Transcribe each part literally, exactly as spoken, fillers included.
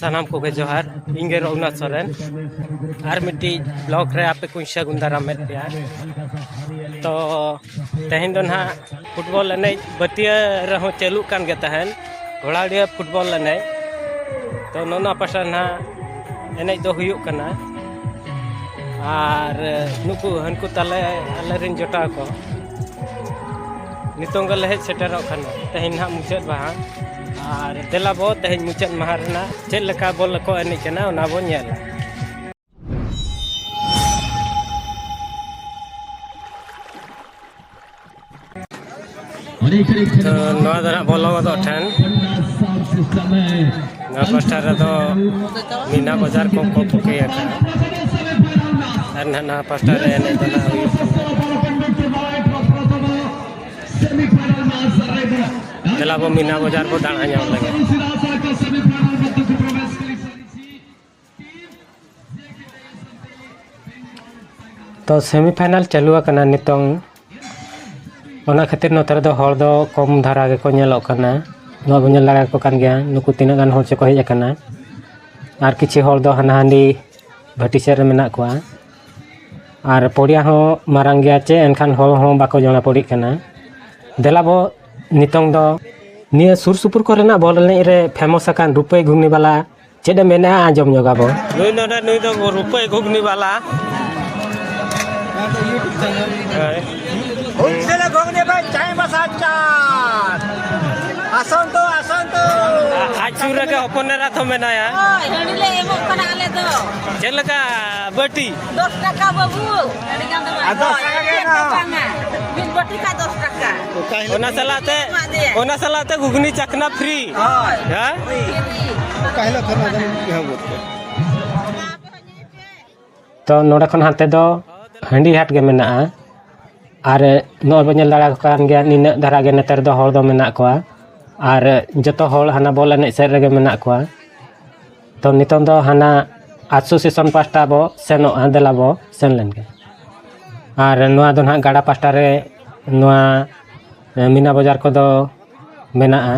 ᱥᱟᱱᱟᱢ ᱠᱚᱜᱮ ᱡᱚᱦᱟᱨ᱾ ᱤᱧ ᱜᱮ ᱨᱚᱜᱷᱩᱱᱟᱛᱷ ᱥᱚᱨᱮᱱ, ᱟᱨ ᱢᱤᱫᱴᱤᱡ ᱵᱞᱚᱜ ᱨᱮ ᱟᱯᱮ ᱠᱚᱧ ᱥᱟᱹᱜᱩᱱ ᱫᱟᱨᱟᱢᱮᱫ ᱯᱮᱭᱟ᱾ ᱛᱚ ᱛᱮᱦᱮᱧ ᱫᱚ ᱱᱟᱦᱟᱜ ᱯᱷᱩᱴᱵᱚᱞ ᱮᱱᱮᱡ ᱵᱟᱹᱛᱤᱭᱟᱹ ᱨᱮᱦᱚᱸ ᱪᱟᱹᱞᱩᱜ ᱠᱟᱱ ᱜᱮ ᱛᱟᱦᱮᱱ, ᱜᱷᱚᱲᱟᱣᱲᱤᱭᱟᱹ ᱯᱷᱩᱴᱵᱚᱞ ᱮᱱᱮᱡ᱾ ᱛᱚ ᱱᱚᱣᱟ ᱯᱟᱥᱴᱟ ᱱᱟᱦᱟᱜ ᱮᱱᱮᱡ ᱫᱚ ᱦᱩᱭᱩᱜ ᱠᱟᱱᱟ, ᱟᱨ ᱱᱩᱠᱩ ᱦᱟᱹᱱᱠᱩ ᱛᱟᱞᱮ ᱟᱞᱮᱨᱮᱱ ᱡᱚᱴᱟᱣ ᱠᱚ ᱱᱤᱛᱚᱝ ᱜᱮᱞᱮ ᱦᱮᱡ ᱥᱮᱴᱮᱨᱚᱜ ᱠᱟᱱᱟ᱾ ᱛᱮᱦᱮᱧ ᱱᱟᱦᱟᱜ ᱢᱩᱪᱟᱹᱫ ᱢᱟᱦᱟ, ᱟᱨ ᱫᱮᱞᱟ ᱵᱚ ᱛᱮᱦᱮᱧ ᱢᱩᱪᱟᱹᱫ ᱢᱟᱦᱟ ᱨᱮᱱᱟᱜ ᱪᱮᱫ ᱞᱮᱠᱟ ᱵᱚᱞ ᱠᱚ ᱮᱱᱮᱡ ᱠᱟᱱᱟ ᱚᱱᱟ ᱵᱚ ᱧᱮᱞᱟ᱾ ᱛᱚ ᱱᱚᱣᱟ ᱫᱚ ᱱᱟᱦᱟᱜ ᱵᱚᱞᱚ ᱜᱚᱫᱚᱜ ᱴᱷᱮᱱ, ᱱᱚᱣᱟ ᱯᱟᱥᱴᱟ ᱨᱮᱫᱚ ᱢᱤᱱᱟ ᱵᱟᱡᱟᱨ ᱠᱚ ᱠᱚ ᱯᱩᱠᱷᱨᱤ ᱟᱠᱟᱫᱼᱟ, ᱟᱨ ᱱᱟᱦᱟᱜ ᱱᱚᱣᱟ ᱯᱟᱥᱴᱟ ᱨᱮ ᱮᱱᱮᱡ ᱫᱚ ᱱᱟᱦᱟᱜ ᱦᱩᱭᱩᱜ ᱠᱟᱱᱟ᱾ ᱫᱮᱞᱟ ᱵᱚ ᱢᱤᱱᱟ ᱵᱟᱡᱟᱨ ᱵᱚ ᱫᱟᱬᱟ ᱧᱚᱜ ᱞᱮᱜᱮ᱾ ᱛᱚ ᱥᱮᱢᱤᱯᱷᱟᱭᱱᱟᱞ ᱪᱟᱹᱞᱩ ᱟᱠᱟᱱᱟ ᱱᱤᱛᱚᱝ, ᱚᱱᱟ ᱠᱷᱟᱹᱛᱤᱨ ᱱᱚᱛᱮ ᱨᱮᱫᱚ ᱦᱚᱲ ᱫᱚ ᱠᱚᱢ ᱫᱷᱟᱨᱟ ᱜᱮᱠᱚ ᱧᱮᱞᱚᱜ ᱠᱟᱱᱟ᱾ ᱱᱚᱣᱟ ᱵᱚᱱ ᱧᱮᱞ ᱫᱟᱲᱮᱭᱟᱠᱚ ᱠᱟᱱ ᱜᱮᱭᱟ, ᱱᱩᱠᱩ ᱛᱤᱱᱟᱹᱜ ᱜᱟᱱ ᱦᱚᱲ ᱪᱚᱠᱚ ᱦᱮᱡ ᱟᱠᱟᱱᱟ, ᱟᱨ ᱠᱤᱪᱷᱩ ᱦᱚᱲ ᱫᱚ ᱦᱟᱱᱟ ᱦᱟᱺᱰᱤ ᱵᱷᱟᱹᱴᱤ ᱥᱮᱫ ᱨᱮ ᱢᱮᱱᱟᱜ ᱠᱚᱣᱟ᱾ ᱟᱨ ᱯᱚᱲᱤᱭᱟ ᱦᱚᱸ ᱢᱟᱨᱟᱝ ᱜᱮᱭᱟ ᱪᱮ, ᱮᱱᱠᱷᱟᱱ ᱦᱚᱲ ᱦᱚᱸ ᱵᱟᱠᱚ ᱡᱚᱲᱟ ᱯᱚᱲᱤᱜ ᱠᱟᱱᱟ᱾ ᱫᱮᱞᱟ ᱵᱚ ᱱᱤᱛᱚᱝ ᱫᱚ ᱱᱤᱭᱟᱹ ᱥᱩᱨ ᱥᱩᱯᱩᱨ ᱠᱚᱨᱮᱱᱟᱜ ᱵᱚᱞ ᱮᱱᱮᱡ ᱨᱮ ᱯᱷᱮᱢᱚᱥ ᱟᱠᱟᱱ ᱨᱩᱯᱟᱹᱭ ᱜᱷᱩᱜᱽᱱᱤ ᱵᱟᱞᱟ ᱪᱮᱫ ᱮ ᱢᱮᱱᱟ, ᱟᱸᱡᱚᱢ ᱧᱚᱜ ᱟᱵᱚ᱾ ᱱᱩᱭ ᱱᱚᱰᱮ, ᱱᱩᱭ ᱫᱚ ᱨᱩᱯᱟᱹᱭ ᱜᱷᱩᱜᱽᱱᱤ ᱵᱟᱞᱟ᱾ ᱦᱳᱭ᱾ ᱩᱱᱥᱮᱞᱮ ᱜᱷᱩᱜᱽᱱᱤ ᱵᱟᱞᱟ, ᱪᱟᱭ ᱢᱟᱥᱟ ᱪᱟᱴ᱾ ᱟᱥᱚᱱᱛᱚ, ᱟᱥᱚᱱᱛᱚ᱾ ᱟᱡ ᱥᱩᱨ ᱨᱮᱜᱮ ᱦᱚᱯᱚᱱ ᱮᱨᱟ ᱛᱚ ᱢᱮᱱᱟᱭᱟ᱾ ᱦᱳᱭ, ᱦᱟᱺᱰᱤ ᱞᱮ ᱮᱢᱚᱜ ᱠᱟᱱᱟ ᱟᱞᱮ ᱫᱚ᱾ ᱪᱮᱫ ᱞᱮᱠᱟ ᱵᱟᱹᱴᱤ? ᱫᱚᱥ ᱴᱟᱠᱟ ᱵᱟᱹᱵᱩ, ᱟᱹᱰᱤ ᱜᱟᱱ ᱫᱚ ᱵᱟᱝ᱾ ᱟᱨ ᱫᱚᱥ ᱴᱟᱠᱟ ᱜᱮ ᱦᱮᱱᱟᱜᱼᱟ᱾ ᱵᱟᱝᱟ, ᱢᱤᱫ ᱵᱟᱹᱴᱤ ᱠᱷᱟᱡ ᱫᱚᱥ ᱴᱟᱠᱟ᱾ ᱚᱱᱟ ᱥᱟᱞᱟᱜ ᱛᱮ, ᱮᱢᱟ ᱫᱮᱭᱟ᱾ ᱚᱱᱟ ᱥᱟᱞᱟᱜ ᱛᱮ ᱜᱷᱩᱜᱽᱱᱤ ᱪᱟᱠᱷᱱᱟ ᱯᱷᱨᱤ᱾ ᱦᱳᱭ᱾ ᱦᱮᱸ? ᱚᱠᱟ ᱦᱤᱞᱳᱜ ᱠᱷᱚᱱ ᱟᱫᱚ ᱮᱦᱚᱵ ᱜᱚᱫ ᱠᱚᱣᱟ? ᱛᱚ ᱱᱚᱰᱮ ᱠᱷᱚᱱ ᱦᱟᱱᱛᱮ ᱫᱚ ᱦᱟᱺᱰᱤ ᱦᱟᱴ ᱜᱮ ᱢᱮᱱᱟᱜᱼᱟ᱾ ᱟᱨ ᱱᱚᱜᱼᱚᱭ ᱵᱚᱱ ᱧᱮᱞ ᱫᱟᱲᱮᱭᱟᱠᱚ ᱠᱟᱱ ᱜᱮᱭᱟ, ᱱᱤᱱᱟᱹᱜ ᱫᱷᱟᱨᱟ ᱜᱮ ᱱᱮᱛᱟᱨ ᱫᱚ ᱦᱚᱲ ᱫᱚ ᱢᱮᱱᱟᱜ ᱠᱚᱣᱟ᱾ ᱟᱨ ᱡᱚᱛᱚ ᱦᱚᱲ ᱦᱟᱱᱟ ᱵᱚᱞ ᱮᱱᱮᱡ ᱥᱮᱫ ᱨᱮᱜᱮ ᱢᱮᱱᱟᱜ ᱠᱚᱣᱟ᱾ ᱛᱚ ᱱᱤᱛᱚᱝ ᱫᱚ ᱦᱟᱱᱟ ᱟᱥᱳᱥᱤᱭᱮᱥᱚᱱ ᱯᱟᱦᱴᱟ ᱵᱚ ᱥᱮᱱᱚᱜᱼᱟ, ᱫᱮᱞᱟ ᱵᱚ ᱥᱮᱱ ᱞᱮᱱ ᱜᱮ᱾ ᱟᱨ ᱱᱚᱣᱟ ᱫᱚ ᱱᱟᱦᱟᱜ ᱜᱟᱰᱟ ᱯᱟᱦᱴᱟ ᱨᱮ ᱱᱚᱣᱟ ᱢᱤᱱᱟ ᱵᱟᱡᱟᱨ ᱠᱚᱫᱚ ᱢᱮᱱᱟᱜᱼᱟ᱾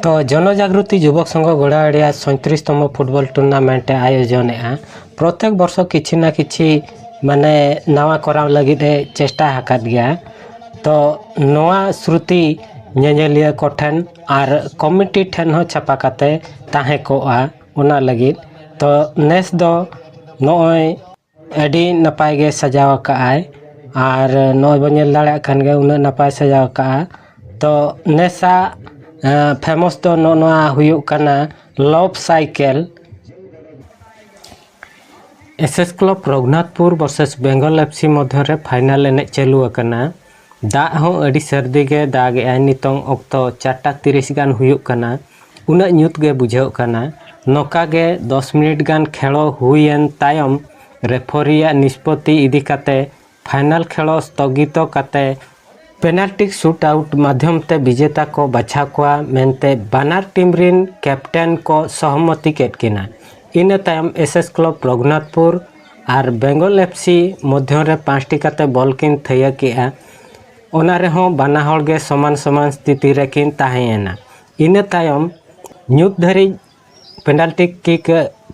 ᱛᱚ ᱡᱚᱱᱚᱡᱟᱜᱨᱩᱛᱤ ᱡᱩᱵᱚᱠ ᱥᱚᱝᱜᱷᱚ ᱜᱚᱲᱟᱣᱟᱲᱤᱭᱟ ᱥᱚᱭᱛᱨᱤᱥ ᱛᱚᱢᱚ ᱯᱷᱩᱴᱵᱚᱞ ᱴᱩᱨᱱᱟᱢᱮᱱᱴ ᱮ ᱟᱭᱳᱡᱚᱱᱮᱜᱼᱟ᱾ ᱯᱨᱚᱛᱮᱠ ᱵᱚᱨᱥᱚ ᱠᱤᱪᱷᱤ ᱱᱟ ᱠᱤᱪᱷᱤ ᱢᱟᱱᱮ ᱱᱟᱣᱟ ᱠᱚᱨᱟᱣ ᱞᱟᱹᱜᱤᱫ ᱮ ᱪᱮᱥᱴᱟ ᱟᱠᱟᱫ ᱜᱮᱭᱟ᱾ ᱛᱚ ᱱᱚᱣᱟ ᱥᱨᱩᱛᱤ ᱧᱮᱧᱮᱞᱤᱭᱟᱹ ᱠᱚᱴᱷᱮᱱ ᱟᱨ ᱠᱚᱢᱤᱴᱤ ᱴᱷᱮᱱ ᱦᱚᱸ ᱪᱷᱟᱯᱟ ᱠᱟᱛᱮ ᱛᱟᱦᱮᱸ ᱠᱚᱜᱼᱟ ᱚᱱᱟ ᱞᱟᱹᱜᱤᱫ᱾ ᱛᱚ ᱱᱮᱥ ᱫᱚ ᱱᱚᱜᱼᱚᱭ ᱟᱹᱰᱤ ᱱᱟᱯᱟᱭ ᱜᱮ ᱥᱟᱡᱟᱣ ᱟᱠᱟᱫᱼᱟᱭ᱾ ᱟᱨ ᱱᱚᱜᱼᱚᱭ ᱵᱚᱱ ᱧᱮᱞ ᱫᱟᱲᱮᱭᱟᱜ ᱠᱟᱱ ᱜᱮᱭᱟ ᱩᱱᱟᱹᱜ ᱱᱟᱯᱟᱭ ᱥᱟᱡᱟᱣ ᱟᱠᱟᱫᱼᱟ᱾ ᱛᱚ ᱱᱮᱥᱟᱜ ᱯᱷᱮᱢᱚᱥ ᱫᱚ ᱱᱚᱜᱼᱚ ᱱᱚᱣᱟ ᱦᱩᱭᱩᱜ ᱠᱟᱱᱟ ᱞᱚᱵᱷ cycle. S S club Raghunathpur versus Bengal F C ᱢᱚᱫᱽᱫᱷᱚ ᱨᱮ ᱯᱷᱟᱭᱱᱟᱞ ᱮᱱᱮᱡ ᱪᱟᱹᱞᱩ ᱟᱠᱟᱱᱟ᱾ ᱫᱟᱜ ᱦᱚᱸ ᱟᱹᱰᱤ ᱥᱟᱹᱨᱫᱤ ᱜᱮ ᱫᱟᱜ ᱮᱜᱼᱟᱭ᱾ ᱱᱤᱛᱚᱝ ᱚᱠᱛᱚ ᱪᱟᱨᱴᱟ ᱛᱤᱨᱤᱥ ᱜᱟᱱ ᱦᱩᱭᱩᱜ ᱠᱟᱱᱟ᱾ ᱩᱱᱟᱹᱜ ᱧᱩᱛ ᱜᱮ ᱵᱩᱡᱷᱟᱹᱜ ᱠᱟᱱᱟ᱾ ᱱᱚᱝᱠᱟ ᱜᱮ ᱫᱚᱥ ᱢᱤᱱᱤᱴ ᱜᱟᱱ ᱠᱷᱮᱞᱚ ᱦᱩᱭᱮᱱ ᱛᱟᱭᱚᱢ ᱨᱮᱯᱷᱚᱨᱤᱭᱟᱜ ᱱᱤᱥᱯᱚᱛᱤ ᱤᱫᱤ ᱠᱟᱛᱮ ᱯᱷᱟᱭᱱᱟᱞ ᱠᱷᱮᱞᱚ ᱥᱛᱷᱚᱜᱤᱛᱚ ᱠᱟᱛᱮ ᱯᱮᱱᱟᱞᱴᱤ ᱥᱩᱴ ᱟᱣᱩᱴ ᱢᱟᱫᱷᱭᱚᱢ ᱛᱮ ᱵᱤᱡᱮᱛᱟ ᱠᱚ ᱵᱟᱪᱷᱟᱣ ᱠᱚᱣᱟ ᱢᱮᱱᱛᱮ ᱵᱟᱱᱟᱨ ᱴᱤᱢ ᱨᱤᱱ ᱠᱮᱯᱴᱮᱱ ᱠᱚ ᱥᱚᱦᱚᱢᱚᱛᱤ ᱠᱮᱫ ᱠᱤᱱᱟ᱾ ᱤᱱᱟᱹ ᱛᱟᱭᱚᱢ ᱮᱥ ᱮᱥ ᱠᱞᱟᱵᱽ ᱨᱚᱜᱷᱩᱱᱟᱛᱷᱯᱩᱨ ᱟᱨ ᱵᱮᱝᱜᱚᱞ ᱮᱯᱷ ᱥᱤ ᱢᱚᱫᱷᱭᱚ ᱨᱮ ᱯᱟᱸᱪᱴᱤ ᱠᱟᱛᱮ ᱵᱚᱞ ᱠᱤᱱ ᱛᱷᱟᱹᱭᱟᱹ ᱠᱮᱜᱼᱟ᱾ ᱚᱱᱟ ᱨᱮᱦᱚᱸ ᱵᱟᱱᱟ ᱦᱚᱲ ᱜᱮ ᱥᱚᱢᱟᱱ ᱥᱚᱢᱟᱱ ᱥᱛᱷᱤᱛᱤ ᱨᱮᱠᱤᱱ ᱛᱟᱦᱮᱸᱭᱮᱱᱟ᱾ ᱤᱱᱟᱹ ᱛᱟᱭᱚᱢ ᱧᱩᱛ ᱫᱷᱟᱹᱨᱤᱡ ᱯᱮᱱᱟᱞᱴᱤ ᱠᱤᱠ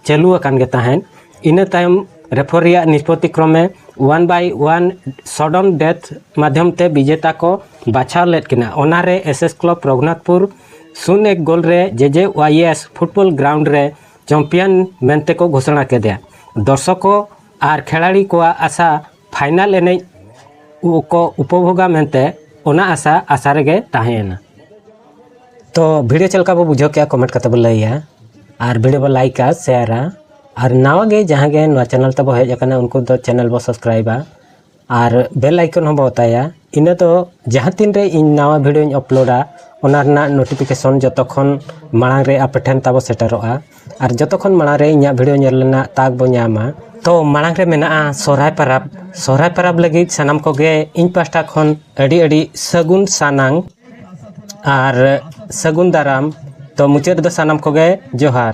ᱪᱟᱹᱞᱩ ᱟᱠᱟᱱ ᱜᱮ ᱛᱟᱦᱮᱸᱫ᱾ ᱤᱱᱟᱹ ᱛᱟᱭᱚᱢ ᱨᱮᱯᱷᱚᱨᱤᱭᱟᱜ ᱱᱤᱥᱯᱚᱛᱤ ᱠᱨᱚᱢᱮ ᱚᱣᱟᱱ ᱵᱟᱭ ᱚᱣᱟᱱ ᱥᱚᱰᱚᱱ ᱰᱮᱛᱷ ᱢᱟᱫᱷᱭᱚᱢ ᱛᱮ ᱵᱤᱡᱮᱛᱟ ᱠᱚ ᱵᱟᱪᱷᱟᱣ ᱞᱮᱫ ᱠᱤᱱᱟ᱾ ᱚᱱᱟᱨᱮ ᱮᱥ ᱮᱥ ᱠᱞᱟᱵᱽ ᱨᱚᱜᱷᱩᱱᱟᱛᱷᱯᱩᱨ ᱥᱩᱱ ᱮᱠ ᱜᱳᱞ ᱨᱮ ᱡᱮ ᱡᱮ ᱣᱟᱭ ᱮᱥ ᱯᱷᱩᱴᱵᱚᱞ ᱜᱨᱟᱣᱩᱱᱰ ᱨᱮ ᱪᱟᱢᱯᱤᱭᱟᱱ ᱢᱮᱱᱛᱮ ᱠᱚ ᱜᱷᱳᱥᱚᱱᱟ ᱠᱮᱫᱮᱭᱟ᱾ ᱫᱚᱨᱥᱚᱠ ᱠᱚ ᱟᱨ ᱠᱷᱮᱞᱟᱲᱤ ᱠᱚᱣᱟᱜ ᱟᱥᱟ ᱯᱷᱟᱭᱱᱟᱞ ᱮᱱᱮᱡ ᱠᱚ ᱩᱯᱚᱵᱷᱳᱜᱟ ᱢᱮᱱᱛᱮ ᱚᱱᱟ ᱟᱥᱟ ᱟᱥᱟ ᱨᱮᱜᱮ ᱛᱟᱦᱮᱸᱭᱮᱱᱟ᱾ ᱛᱚ ᱵᱷᱤᱰᱤᱭᱳ ᱪᱮᱫ ᱞᱮᱠᱟ ᱵᱚ ᱵᱩᱡᱷᱟᱹᱣ ᱠᱮᱜᱼᱟ ᱠᱚᱢᱮᱱᱴ ᱠᱟᱛᱮ ᱵᱚ ᱞᱟᱹᱭᱟ, ᱟᱨ ᱵᱷᱤᱰᱤᱭᱳ ᱵᱚ ᱞᱟᱭᱤᱠᱟ, ᱥᱮᱭᱟᱨᱟ, ᱟᱨ ᱱᱟᱣᱟ ᱜᱮ ᱡᱟᱦᱟᱸ ᱜᱮ ᱱᱚᱣᱟ ᱪᱮᱱᱮᱞ ᱛᱮᱵᱚ ᱦᱮᱡ ᱟᱠᱟᱱᱟ ᱩᱱᱠᱩ ᱫᱚ ᱪᱮᱱᱮᱞ ᱵᱚ ᱥᱟᱵᱥᱠᱨᱟᱭᱤᱵᱟ ᱟᱨ ᱵᱮᱞ ᱟᱭᱠᱚᱱ ᱦᱚᱸ ᱵᱚ ᱚᱛᱟᱭᱟ᱾ ᱤᱱᱟᱹ ᱫᱚ ᱡᱟᱦᱟᱸ ᱛᱤᱱ ᱨᱮ ᱤᱧ ᱱᱟᱣᱟ ᱵᱷᱤᱰᱤᱭᱳᱧ ᱟᱯᱞᱳᱰᱟ ᱚᱱᱟ ᱨᱮᱱᱟᱜ ᱱᱳᱴᱤᱯᱷᱤᱠᱮᱥᱚᱱ ᱡᱚᱛᱚ ᱠᱷᱚᱱ ᱢᱟᱲᱟᱝ ᱨᱮ ᱟᱯᱮ ᱴᱷᱮᱱ ᱛᱟᱵᱚ ᱥᱮᱴᱮᱨᱚᱜᱼᱟ᱾ ᱟᱨ ᱡᱚᱛᱚ ᱠᱷᱚᱱ ᱢᱟᱲᱟᱝ ᱨᱮ ᱤᱧᱟᱹᱜ ᱵᱷᱤᱰᱤᱭᱳ ᱧᱮᱞ ᱨᱮᱱᱟᱜ ᱛᱟᱠ ᱵᱚ ᱧᱟᱢᱟ᱾ ᱛᱚ ᱢᱟᱲᱟᱝ ᱨᱮ ᱢᱮᱱᱟᱜᱼᱟ ᱥᱚᱦᱨᱟᱭ ᱯᱟᱨᱟᱵᱽ᱾ ᱥᱚᱦᱨᱟᱭ ᱯᱟᱨᱟᱵᱽ ᱞᱟᱹᱜᱤᱫ ᱥᱟᱱᱟᱢ ᱠᱚᱜᱮ ᱤᱧ ᱯᱟᱦᱴᱟ ᱠᱷᱚᱱ ᱟᱹᱰᱤ ᱟᱹᱰᱤ ᱥᱟᱹᱜᱩᱱ ᱥᱟᱱᱟᱝ ᱟᱨ ᱥᱟᱹᱜᱩᱱ ᱫᱟᱨᱟᱢ᱾ ᱛᱚ ᱢᱩᱪᱟᱹᱫ ᱨᱮᱫᱚ ᱥᱟᱱᱟᱢ ᱠᱚᱜᱮ ᱡᱚᱦᱟᱨ᱾